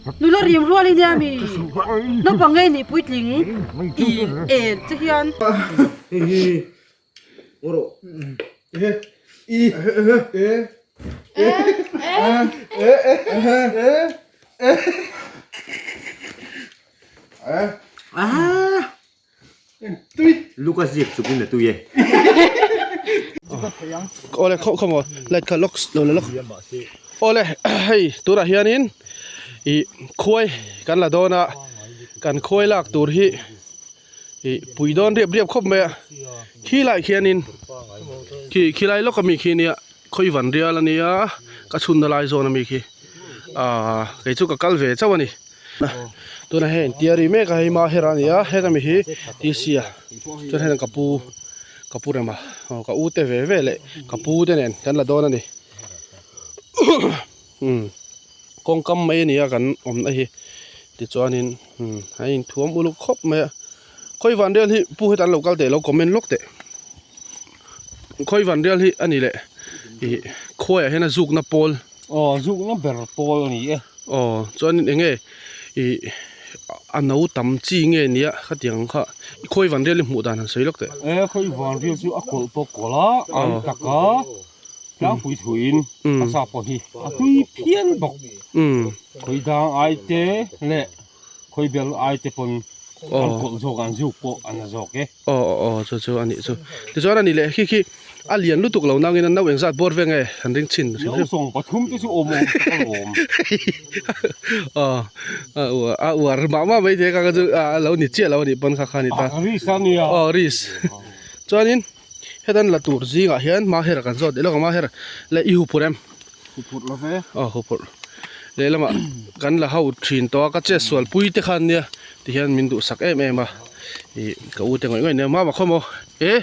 Nula rim rual i nia mi? Naupang ngei nih puitling i en che hian. Lucas ziak chuk in a tui e. Awle khaw khaw maw light kha lock lo la lock awle hei tunah hianin ih khuai kan la dawn a kan khuai lak tur hi ih pui dawn riap riap khawp mai a khilai khianin khi khilai lawk ami khi nia khawi van rial ania ka chhunna lai zawn ami khi ahh kei chu ka kal ve chauh a ni. Tunah hian intiari mek a hei mahera a ni a heta mi hi tc a chuan heta ka pu ka pu rema aw ka u te ve ve leh ka pu te nen kan la dawn a ni umm kawngkam mai a ni a kan awmna hi tichuanin umm a inthuam uluk khawp mai a khawi van rial hi pu heta an lo kal teh lo comment lawk teh khawi van rial hi a ni leh ih khuaiah hian a zukna pawl. Aw zukna ber pawl a ni e. Aw chuanin eng nge ih a no tam chi nge nia khatiang kha i khawi van rial i hmuh dan han sawi lawk teh. E khawi van rial chu a kawlh pawh kawlh a an tak a tlangpui thuin a sa pawh hi a tui phian bawk. Khawi dang ai te leh khawi bel ai te pawn an kawlh zawk an zuk pawh an la zawk e. Aw aw aw chu chu a nih chu. Tichuan a nih leh khi khi a lian lutuk lo nangin a no engzat bawr ve nge han ring chhin hrim hrim. No sawng pathum te chu awm awm tak alawm. Aw a uar a uar mah mah mai thei kha chu a lo ni chiah lo a nih pawn kha kha a ni ta. A risk a nia. Aw risk. Chuanin hetan la tur zingah hian mahera kan zawt leh lawk a mahera leh i huphurh em? Huphurh lo ve. Aw huphurh. Lehlamah kan la ho thin tawh a ka chet sual pui te khan nia tihian min duhsak em em a ih ka u te ngawih ngawih nia mama khawmaw e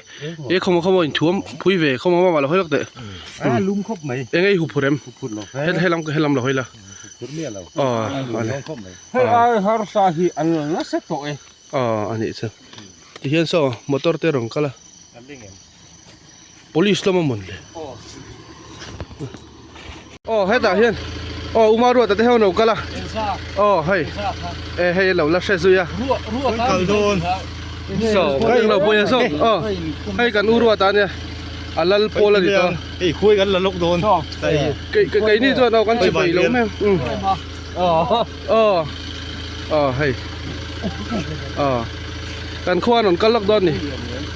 e khawmaw khawmaw inthuam pui ve khawmaw mama lo hawi lawk teh a lum khawp mai eng ei huphurh em huphurh lo ve he helam helam lo hawi la huphurh miah lo aw a lum khawp mai hei ai harsa hi an la nasa tawh e aw a nih chu tihian saw motor te rawn kal a Police lam a mawn le. Aw hetah hian aw Uma Ruata te ho an lo kal a. Aw hei e hei a lo la hre zui a. Saw kan lo pawih a zawk aw hei kan U Ruata ania a lal pawl a ni tawh a. Hei khuai kan la lawk dawn. Kei keini chuan aw kan che peih lo mai aw aw hei aw kan khua an rawn kal lawk dawn ni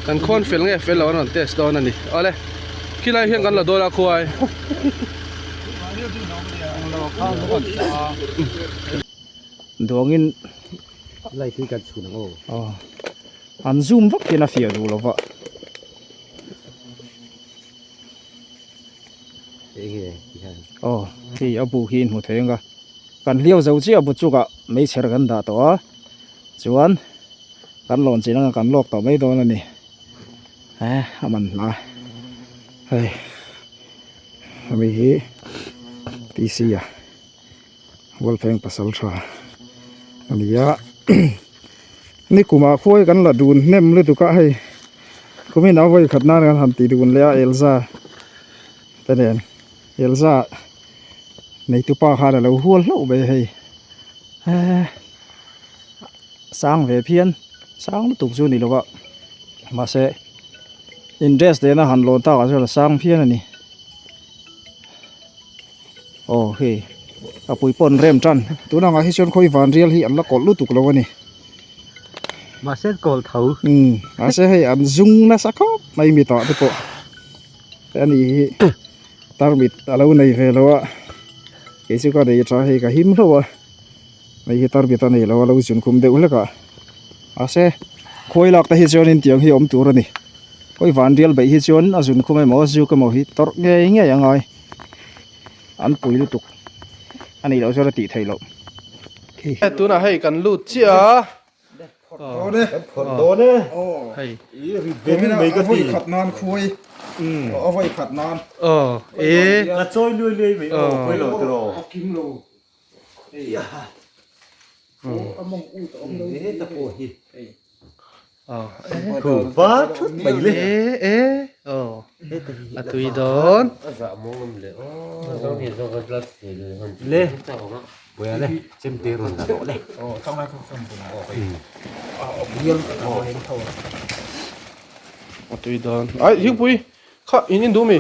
kan khua an fel nge fel lo an rawn test dawn a ni awle khilai hian kan la dawn a khuai Duangin light hi kan chhun ang aw aw an zoom vak hian a fiah duh lo va. Aw hei a bu hi in hmu thei ang a kan hliau zo chiah bu chukah meichher kan dah tawh a chuan kan lawn chin anga kan lawk tawh mai dawn a ni eh a man hla hei hemi hi T C a Hualfeng pasal tha a ni a nikumah khuai kan la dun hnem lutuk a hei kumin a vawi khat nan kan han ti dun leh a Elza te nen Elza neitu pa khan a lo hual hlauh mai a hei eee sang ve phian sang lutuk chu a ni lo a mahse in dress nena han lawn takah chuan a sang phian a ni. Aw hei a pui pawh an rem tan tun angah hi chuan khawi van rial hi an la kawlh lutuk lo a ni mahse an kawlh tho umm mahse hei an zung nasa khawp mai mi tah te pawh ani hi tarmit a lo nei ve lo a kei chu ka nei tha hei ka him hlauh a hei hi tarmit a nei lo a lo zun khum deuh hlek a mahse khawi lak te hi chuanin tiang hi awm tur a ni. Khawi van rial beih hi chuan a zun khum emaw zuk emaw hi tawrh ngei ngei a ngai an pui lutuk a nih loh chuan a tih theih loh. Tunah hei kan lut chiah a. Kan phawrh dawn e. Hei. A vawi khat nan khuai. A vawi khat nan. Aw e. Ka chawi luai luai mai aw pawi lo tiraw. A kim lo. A mawng ut a awm lo. Heta pawh hi. Khu va thut mai le. E e aw a tui dawn. Le. A tui dan ai thingpui kha in in duh mi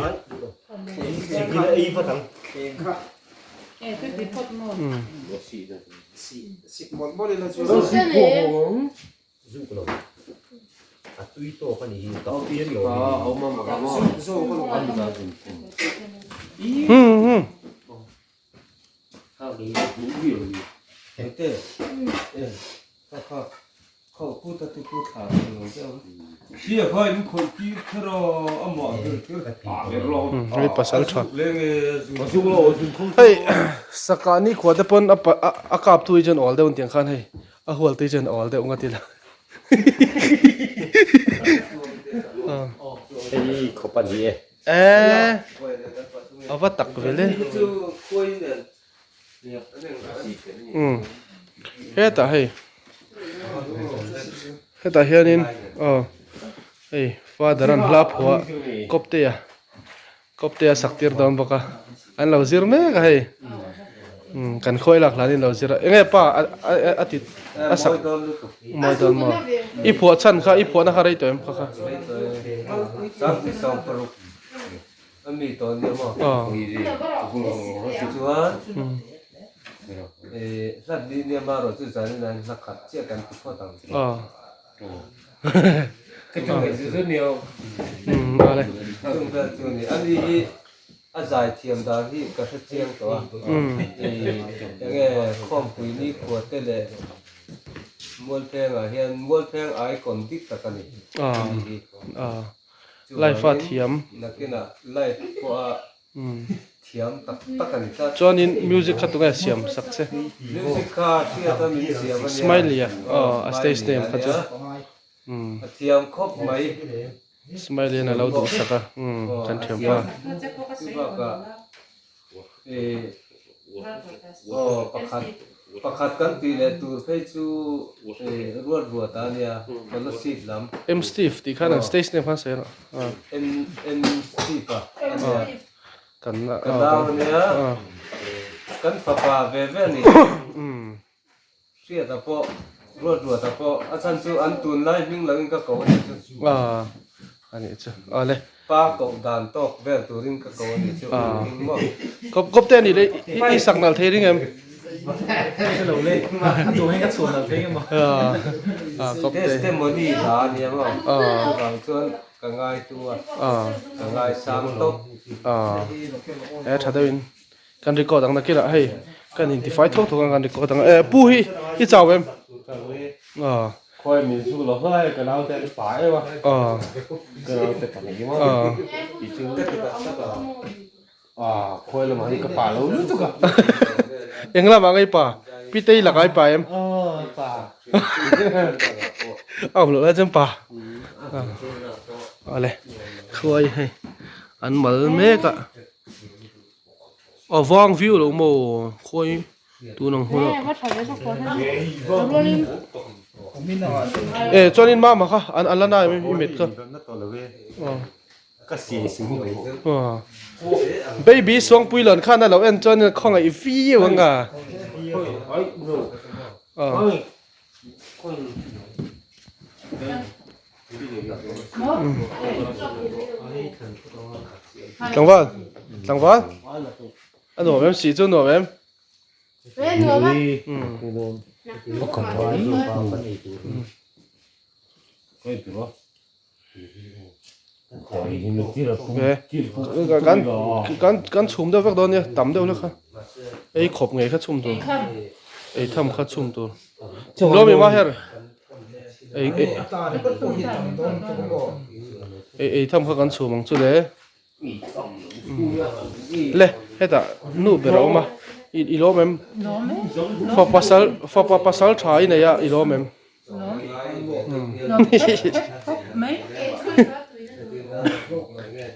Hei pasal tha hei saka ni khua te pawn a kap tu hi chuan awl deuh an tih ang khan hei a hual te hi chuan awl deuh ngawt ila Hei khawp a ni e. Eee a va tak vel e. Umm hetah hei hetah hianin aw hei father an hla phuah kawptea kawptea sak tir dawn bawk a an lo zir mek a hei umm kan khawi lak hlanin lo zir a enge pa a ti a sak mawi dawn maw i phuah chhan kha i phuahna kha rei tawh em kha kha. A mi tawh nia maw? Chuan hlat ni nia ma rawh chu zanin ah hian hla khat chiah kan ti phawt ang. Ka chu ngaih zu zu nia. Chung vel chu ni. Ani hi a zai thiam dan hi ka hre chiang tawh a. Enge khawmpui ni khua te leh Mualpheng ah hian Mualpheng icon dik tak a ni. Ani hi. Live a thiam. Nakinah live pawh a thiam tak tak a ni tlat. Chuanin music kha tunge siam sak che? Music kha hriat a min siam a nia. Smiley a aw a stage name kha chu. A thiam khawp mai. Smiley in a lo duh sak a kan thiam pa. Chubakah Aw pakhat pakhat kan tih leh tur phei chu ruat ruat a nia Kolasib lam. M Steve tih khan an stage name khan sawi rawh. M M Steve a ania. Kan ka nau ania kan fapa ve ve a ni. Hriata pawh ruat ruata pawh a chhan chu an tunlai hming lo in ka ko a nih chu. A nih chu awle. Pa koh dan tawk vel turin ka ko a nih chu hming maw. Kawp kawp te a nih le i sak nalh thei ring em? Hre lo le a duh hi ka chhuah nalh thei emaw. A kawp te. Testimony hla a nia maw chuvang chuan ka ngai tu a ka ngai sang tawp. A e tha deuhin Kan record ang nakinah hei kan intifai thawk thawk ang kan record ang eh pu hi i chau em aw khawi min zu lo hlai ka nau te an pa em a aw ka nau te pahnih em a i chu a khawi lamah hi ka pa lo lutuk a eng lamah nge i pa pi tei lakah i pa em aw pa a awm loh lai chuan pa awle khuai hei an mal mek a. A vang viau lo maw khawi tun ang hun a e chuanin mama kha an ala na em i met kha baby suangpui lan khan a lo en chuan khawngaih viau ang a. Tlangval tlangval a nuam em sih chu a nuam em kan kan kan chhum deuh vek dawn nia tam deuh hlek kha ei khawp ngei kha chhum tur ei tham kha chhum tur lawm i maher ei ei ei ei tham kha kan chhum ang chu le le hetah nu ber a awm a i lawm em fa pasal fapa pasal tha i nei a i lawm em.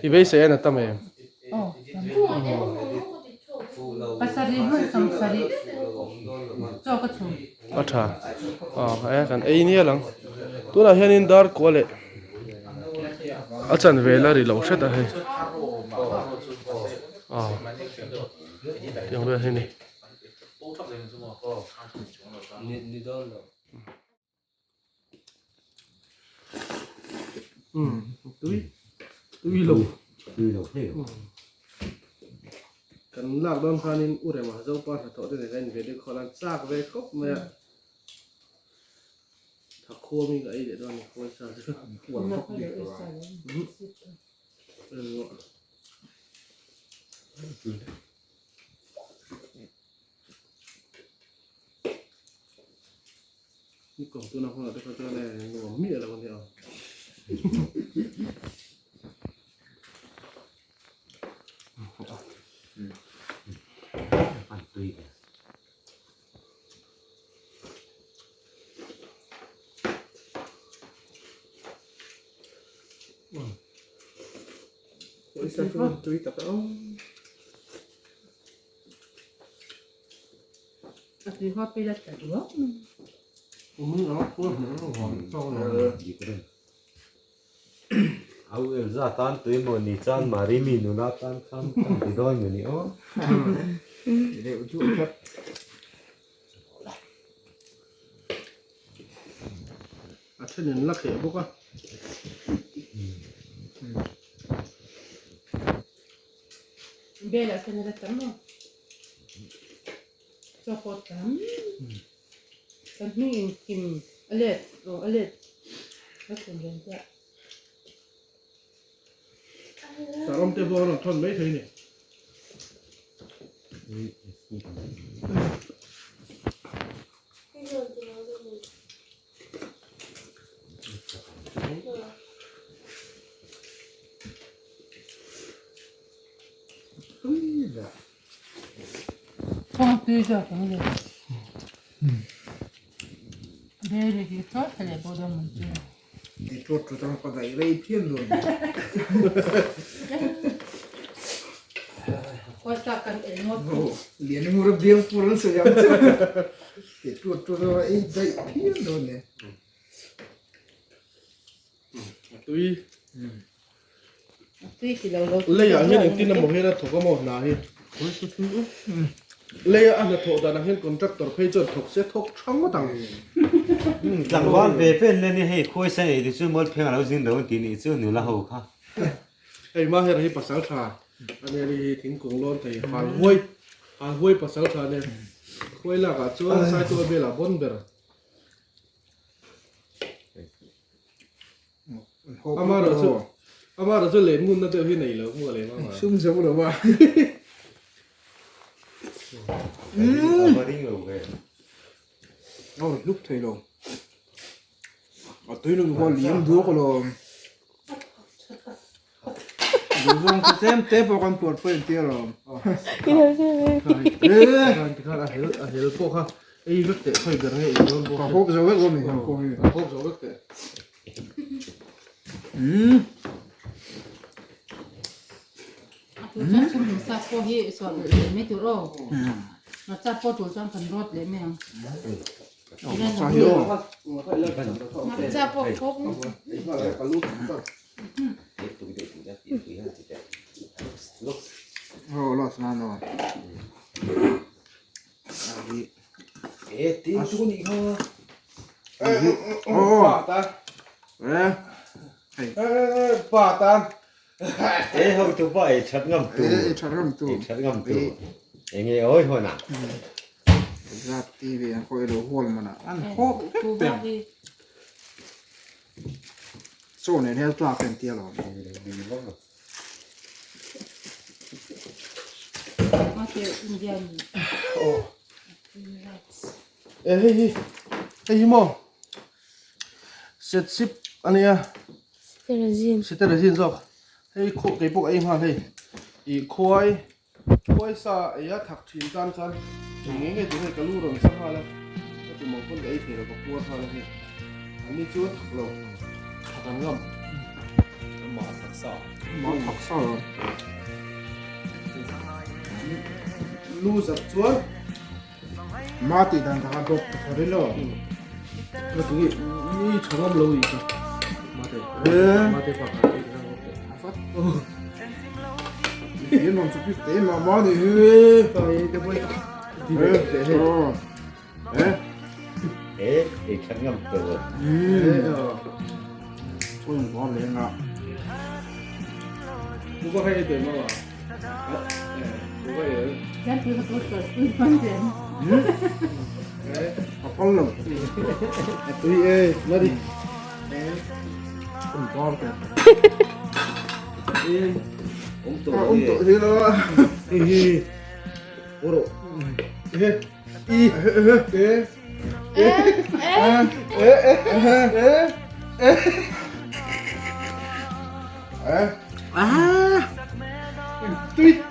I beisei a na tam em? A tha. Aw e kan ei nia lang. Tunah hianin dar kua leh a chanve la ri lo hret a hei. Aw tiang vel hi a ni. Ni dawn lo. Tui tui lo tui lo thei lo kan lak dawn khanin u rema zopa hnathawh te nen khan in video call an chak ve khawp mai a tha khua mi ka ei leh dawn a ni khawi sa chu Ni kawm tuna hunah te kha chuan e nuam miah lo a nia. An tui ve. Pawisa chu tui tak a. A tui hoa pila ta duak mai. Au Elza tan tui maw ni chan Mari mi nula tan khan kan ti dawn nge ni aw. A then in la kheh bawk a. Bel ah chuan a la tam a. Chaw pawh tam. Kan hming inkim a let aw a let a thlen reng chiah. Sarawm te pawh a rawn thawn mai thei a ni. Tui Leiah hian engtin emaw hian a thawk a maw hna hi Leiah a hnathawh danah hian contractor phei chuan thawk se thawk tha ngawt ang. Tlangval ve pen nen hi hei khuai sa ei te chu mualpheng a lo zin lo an tih nih chu nula ho kha. Hei ma her hi pasal tha a nia ni hi thingkung lawn thei hal huai hal huai pasal tha nia khuai lakah chuan Saitual velah bawn ber. Amarawh chu amarawh chu len ngunna deuh hi nei lo hmuh leh mama. Sum zo lo a. A ring lo ve. Aw hluk thei lo. A tui lo kha liam duak lo. Zawng chu tlem te pawh kan puar pawh intir lo. Tikhan a hel a hel pawh kha ei vek teh khawi ber nge ei dawn bawk. Ka hawp zo vek awm i pawh hi. Ka hawp zo vek teh. A tul chuan chhum hlim sa pawh hi suah leh mai tur aw. Hmarcha pawh tul chuan kan rawt leh mai ang. Hmarcha pawh khawp. Aw las na no. E tin chu ni kha. Aw. Eh. Pa tan. E ho tu pa e that ngam tu. E that ngam tu. E that ngam tu. Enge oi ho na. Zat TV an khawi lo hual mana an hawp vek. Chaw nen hian tlak en tia lo. E hei hi hei hi maw set sip ania Siterezin siterezin zawk hei khaw kei pawh ka ei nghal hei ih khuai Khuai sa ei a thak thin tan khan eng nge nge tur hei ka lu rawn sa nghal a, ka tum ang pawn ka ei thei lo ka puar nghal a hei an ni chu a thak lo thak an ngam. Mah a thak sa. Mah a thak sa lo. Lu zat chuan. Mah tih dan kha bawk ka tha rin lo. Ka ti mi tha ngam lo i ka. Mate. Mate pa kha ei ka ngam te. A fat. Yen ron chu pit te ma ma ni hi. Ka ei te poi. Ti ve te he. Eh. E ei that ngam tur.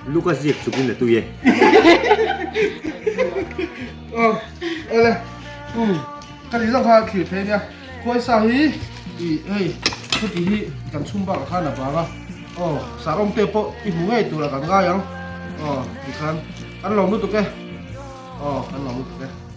Lucas ziak chukin a tui e. Awle ka ti zawk kha thlir phei nia khuai sa hi ih hei heti hi kan chhum bakah khan a vang a aw sarawng te pawh i hmu ngei turah kan ngai ang aw tikhan kan lawm lutuk e aw kan lawm lutuk e.